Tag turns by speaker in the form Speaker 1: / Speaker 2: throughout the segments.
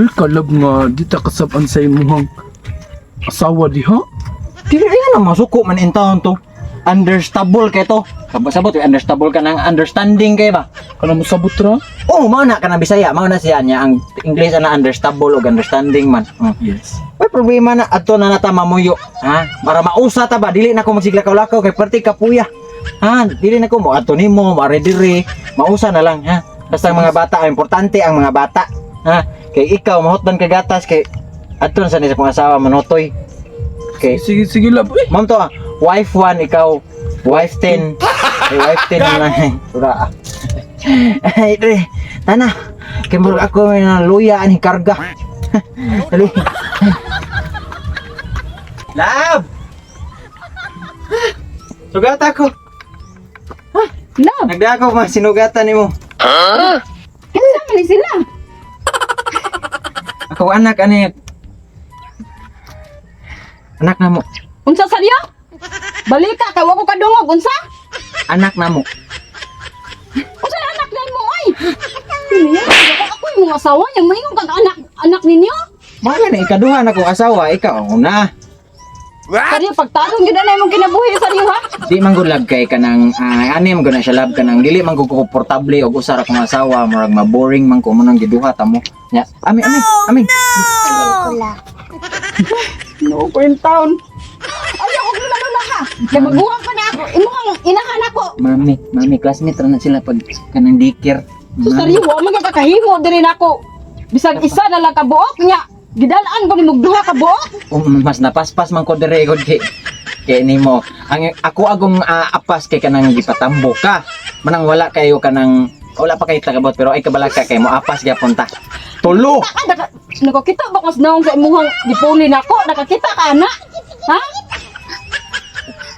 Speaker 1: Sure ka, love, nga di ta kasaban sa imuhang asawa diha?
Speaker 2: Dili ay na masuko man in town to. Understable kay to. Sabot understable ka ng understanding kay ba?
Speaker 1: Kana mo sabot ra?
Speaker 2: Oh, mao na ka na Bisaya, mao na siya niya ang English na understable og understanding man.
Speaker 1: Yes.
Speaker 2: May problema na adto na nata mamuyo, ha? Para mausa ta ba, dili na ko magsiglakaw-lakaw kay perti kapuya. Ha, dili na ko mo adto nimo, maare diri, mausa na lang, ha. Basta ang mga bata, ang importante ang mga bata, ha? Kay ikaw mahutdan ka gatas kay adto na sa ni sa kong asawa manutoy. Kay
Speaker 1: Sige, sige, love. Eh.
Speaker 2: Ma'am to, ah, wife 1 ikaw, wife 10. Ay, wife 10 na lang. Ura. Ah. Ay, dre. Tana. Kay murag ako may naluya ani karga. Dali. Love! Sugata ko.
Speaker 3: Love,
Speaker 2: Nagdako ma sinugatan nimo.
Speaker 3: kinsa man ni sila?
Speaker 2: Ako anak ani. Anak namo.
Speaker 3: Unsa saryo? Balika kay wa ko kadungog unsa?
Speaker 2: Anak namo.
Speaker 3: Unsa anak nimo oy? Niya, ako imong asawa niya moingon kag anak anak ninyo.
Speaker 2: Mga na ikaduha na kong asawa, ikaw ang una.
Speaker 3: Saryo pagtarong gyud na imong kinabuhi saryo ha.
Speaker 2: Di man gud love kay kanang ani man gud na siya love, kanang dili man gud ko komportable og usa ra kong asawa, murag ma-boring man ko mo nang giduha ta mo. Nya, ami ami ami.
Speaker 3: No ko in town. Ayaw og lula ha. Kay maguwang pa na ako. Imong inahan ako.
Speaker 2: Mami, mami, classmate ra na sila pag kanang dikir.
Speaker 3: So saryo wa man ka kakahimo diri nako. Bisag isa na lang ka buok nya. Gidalaan ko nimog duha ka buok.
Speaker 2: Mas napaspas man ko dire gud kay nimo. Ang ako agong apas kay kanang gipatambo ka. Manang wala kayo kanang wala pa kayo tagabot pero ay kabalaka kay mo apas gyapon ta. Tulo.
Speaker 3: Ah, nakakita ba kas naong sa imuhang gipuli nako? Nakakita ka na? Ha?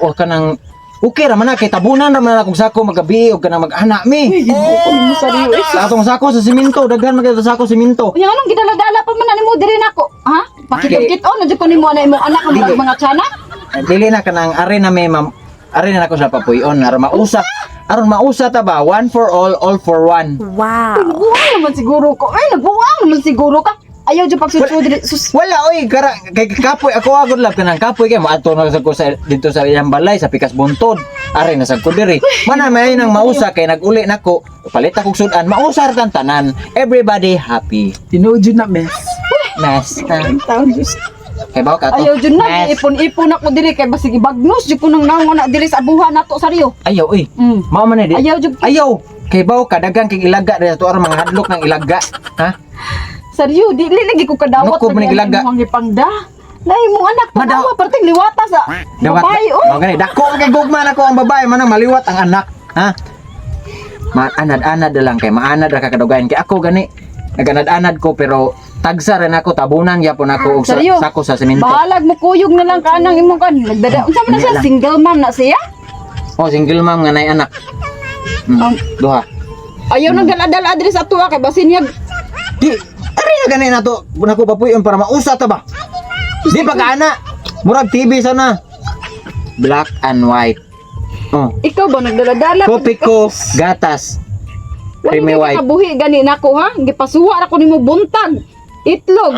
Speaker 2: O kanang okay ra man na kay tabunan ra man na akong sako magabi og kanang mag-anak mi.
Speaker 3: Mo saryo eh.
Speaker 2: Sa atong sako sa simento, daghan man kayo sa sako simento.
Speaker 3: Unya anong gidala-dala pa man na nimo diri nako? Ha? Pakitong-kit-on na jud ko nimo na imong anak ang
Speaker 2: Dili.
Speaker 3: mga tiyanak.
Speaker 2: Dili na kanang ari na may ma'am, ari na nako sa papuyon aron mausa. Aron mausa ta ba? One for all for one.
Speaker 3: Nagbuang naman siguro ko. Ay, nagbuang naman siguro ka. Ayaw jud pagsudsud diri. Sus.
Speaker 2: Wala oy, kara kay kapoy ako agod lab kanang kapoy kay moadto na sa ko sa dito sa iyang balay sa Pikas Buntod. Ari na sad ko diri. Mana may nang mausa kay naguli nako, palit akong sudan, mausa ra tan tanan. Everybody happy.
Speaker 1: Tinuod jud na, mes.
Speaker 2: Mas.
Speaker 3: Taon Diyos.
Speaker 2: Kay bawo ka to.
Speaker 3: Ayaw jud na
Speaker 2: Mes.
Speaker 3: ipon-ipon ako diri kay basig ibagnos jud ko nang naong na diri sa abuhan nato saryo.
Speaker 2: Ayaw oy. Mao man ni di.
Speaker 3: Ayaw jud.
Speaker 2: Ayaw. Kay bawo ka daghang kay ilaga diri sa tuar mga hadlok ng ilaga. Ha?
Speaker 3: Saryo, dili lagi ko kadawat
Speaker 2: Ano ko man
Speaker 3: lagi
Speaker 2: gilaga?
Speaker 3: ang imong gipangda. Lahi mong anak tanawa perting liwata sa
Speaker 2: Dawat.
Speaker 3: babae oh.
Speaker 2: Mao gani dako kay gugma nako ang babae manang maliwat ang anak. Ha? Maanad-anad na lang kay maanad ra ka kadugayan kay ako gani naganad-anad ko pero tagsa rin ako tabunan gyapon ako og sa,
Speaker 3: Seryo?
Speaker 2: sako sa semento.
Speaker 3: Bahalag mo kuyog na lang ka anang imong kan. Nagdada unsa man na
Speaker 2: Hindi
Speaker 3: siya
Speaker 2: lang.
Speaker 3: single mom na siya?
Speaker 2: Oh, single mom nga nay anak. Duha.
Speaker 3: Ayaw nang dala-dala diri sa tuwa kay basin niya
Speaker 2: Di ari na gani nato nako papuyon para mausa ta ba. Di pa ka ana. Murag TV sana. Black and white. Oh,
Speaker 3: ikaw ba nagdala-dala?
Speaker 2: kopi ko, gatas.
Speaker 3: Wala
Speaker 2: Creamy
Speaker 3: kay
Speaker 2: white.
Speaker 3: kabuhi gani nako ha. Gipasuwa ra ko nimo buntag. Itlog,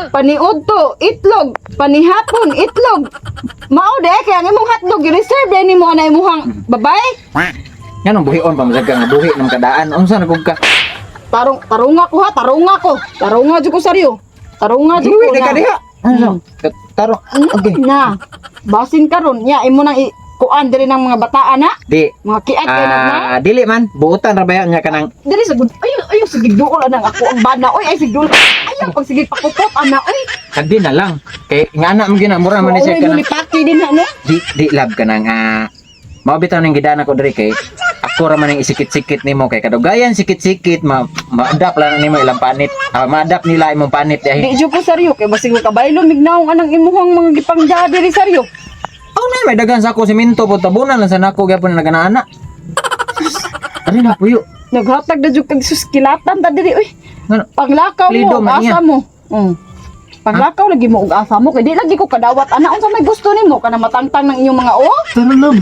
Speaker 3: paniudto, itlog, panihapon, itlog. Mao de kay ang imong hotdog gi-reserve din nimo ana imong babae.
Speaker 2: Nganong buhion pa masag ka nga buhi ng kadaan. Unsa na gud ka?
Speaker 3: Tarong tarunga ko ha, tarunga ko. Tarunga jud ko saryo. Tarunga jud ko.
Speaker 2: Iwi na ka
Speaker 3: na.
Speaker 2: diha. Ano? Taro. Okay.
Speaker 3: Na. Basin karon nya imo nang kuan diri ng mga bataan ha.
Speaker 2: Di.
Speaker 3: Mga kiat kay na.
Speaker 2: Ah, dili man, buutan ra ba yan niya kanang
Speaker 3: Diri sa gud. Ayo ayo sige duol anang ako ang bana oy ay sige duol. Ayaw pag sige pakupot ana oy.
Speaker 2: kagdi na lang. Kay nga na man gina mura man ni siya
Speaker 3: Oy, mo
Speaker 2: kanang
Speaker 3: ni paki din ha no.
Speaker 2: di di lab kanang mao bitaw ning gidana ko diri kay ako ra man ning isikit-sikit nimo kay kadugayan sikit-sikit ma ma-adapt lang nimo ilang panit. Ah, ma-adapt nila imong panit
Speaker 3: Di
Speaker 2: dahil.
Speaker 3: jud ko saryo kay basig mo kabaylo mignaong anang imuhang mga gipangda diri saryo.
Speaker 2: Oh, na may daghan sa ako simento po tabunan lang sa nako gyapon na nagana-ana. Ari na puyo.
Speaker 3: Naghatag na jud kag sus kilatan ta diri oy.
Speaker 2: Ngano?
Speaker 3: Panglakaw mo
Speaker 2: Lido
Speaker 3: og
Speaker 2: man niya.
Speaker 3: asa mo. Panglakaw lagi mo og asa mo kay di lagi ko kadawat ana unsa may gusto nimo kana matangtang ng inyong mga o?
Speaker 1: Tara, love.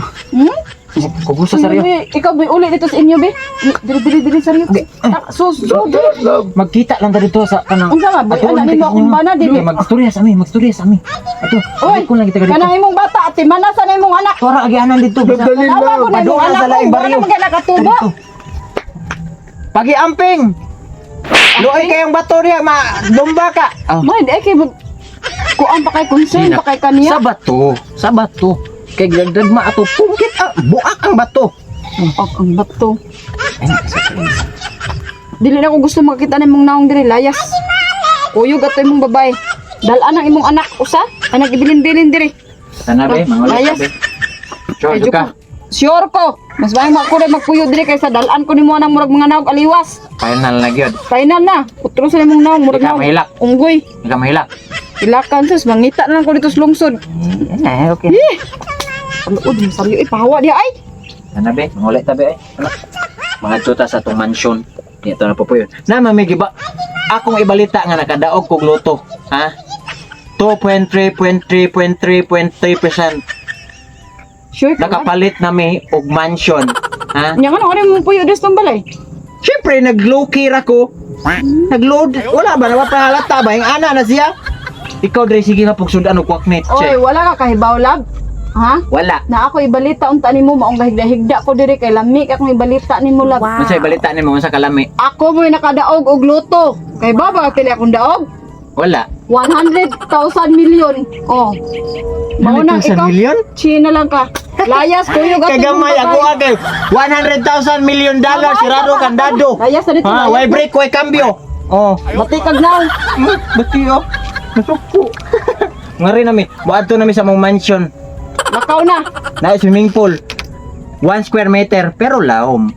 Speaker 2: Kugusa saryo.
Speaker 3: Uy, ikaw boy, uli dito sa inyo be. Diri diri diri saryo. So so diri.
Speaker 2: Magkita lang ta dito sa kanang
Speaker 3: Unsa ba, boy?
Speaker 2: Atuon
Speaker 3: Ana
Speaker 2: kita
Speaker 3: nimo
Speaker 2: sa
Speaker 3: akong
Speaker 2: inyo.
Speaker 3: bana, dili.
Speaker 2: Kay Magstorya sa ami, magstorya sa ami. Ato,
Speaker 3: Oy,
Speaker 2: ko lang kita ka dito.
Speaker 3: kanang imong bata ate manasa na imong anak.
Speaker 2: Tuara agianan dito.
Speaker 1: Love, dali
Speaker 3: Tawa
Speaker 1: love.
Speaker 3: ko na imong
Speaker 2: Padung
Speaker 3: anak
Speaker 2: sa
Speaker 3: ko.
Speaker 2: laing
Speaker 3: Wala
Speaker 2: baryo.
Speaker 3: man kay nakatubo.
Speaker 2: Dito. Pagiamping. Luoy kayong bato niya, ma dumba ka. Oh.
Speaker 3: Boy, di ay kay kuan pa kay concern pa kay kaniya.
Speaker 2: Sa bato, sa bato. Kay gagdagma ato pungkit ang buak ang bato.
Speaker 3: Og ang bato. Dili na ko gusto makita na imong naong diri layas. Kuyog ato imong babae. Dalaan ang imong anak usa, ay nagibilin-bilin diri.
Speaker 2: Tanabe, mga
Speaker 3: Layas.
Speaker 2: Sure,
Speaker 3: Medyo
Speaker 2: ka.
Speaker 3: Sure ko. Mas bahay mo ako rin magpuyo diri kaysa dalaan ko nimo nang murag mga naog aliwas.
Speaker 2: Final na gyud.
Speaker 3: Final na. Utro sa imong naog murag
Speaker 2: Di ka
Speaker 3: naog.
Speaker 2: mahilak.
Speaker 3: Unggoy.
Speaker 2: Hindi ka mahilak.
Speaker 3: Ilakan sus mangita na lang ko dito sa lungsod.
Speaker 2: Eh, okay.
Speaker 3: Eh. Paluod mo saryo eh pahawa diha ay.
Speaker 2: Tanabe, mga tabi ay. Ano? Mga tuta sa itong mansion. Di ito na po po yun. Na mami giba. Akong ibalita nga nakadaog kog loto. Ha? 2.3.3.3.3%
Speaker 3: Sure ka.
Speaker 2: nakapalit nami og mansion. Ha?
Speaker 3: Nya nga ano mo puyo diri sa balay.
Speaker 2: Siyempre, nag-low-key ra ko. Nag-load. Wala ba? Napapahalata ba? Yung ana na siya. Ikaw, Dre, sige nga pugsudan og kwaknit.
Speaker 3: Oy, wala ka kahibaw lab. Ha?
Speaker 2: Wala.
Speaker 3: Na ako ibalita unta nimo maong gahigda-higda ko diri kay lami akong ibalita nimo lab.
Speaker 2: Wow. Unsay balita nimo unsa kalami?
Speaker 3: Ako mo'y nakadaog og loto. Kay baba pili akong daog.
Speaker 2: Wala.
Speaker 3: 100,000 million. Oh. Mao nang
Speaker 2: 100,000
Speaker 3: ikaw.
Speaker 2: million?
Speaker 3: China lang ka. Layas kuyog ato
Speaker 2: Kagamay
Speaker 3: imong
Speaker 2: ako
Speaker 3: babae.
Speaker 2: agay. 100,000 million dollar sirado kandado.
Speaker 3: Layas na dito.
Speaker 2: Ha,
Speaker 3: layas
Speaker 2: way
Speaker 3: na.
Speaker 2: break, way cambio. Oh.
Speaker 3: Batikag na.
Speaker 2: Bati oh. Nasuko. Ngari nami, moadto nami sa mong mansion.
Speaker 3: Lakaw na.
Speaker 2: Na swimming pool. 1 square meter pero laom.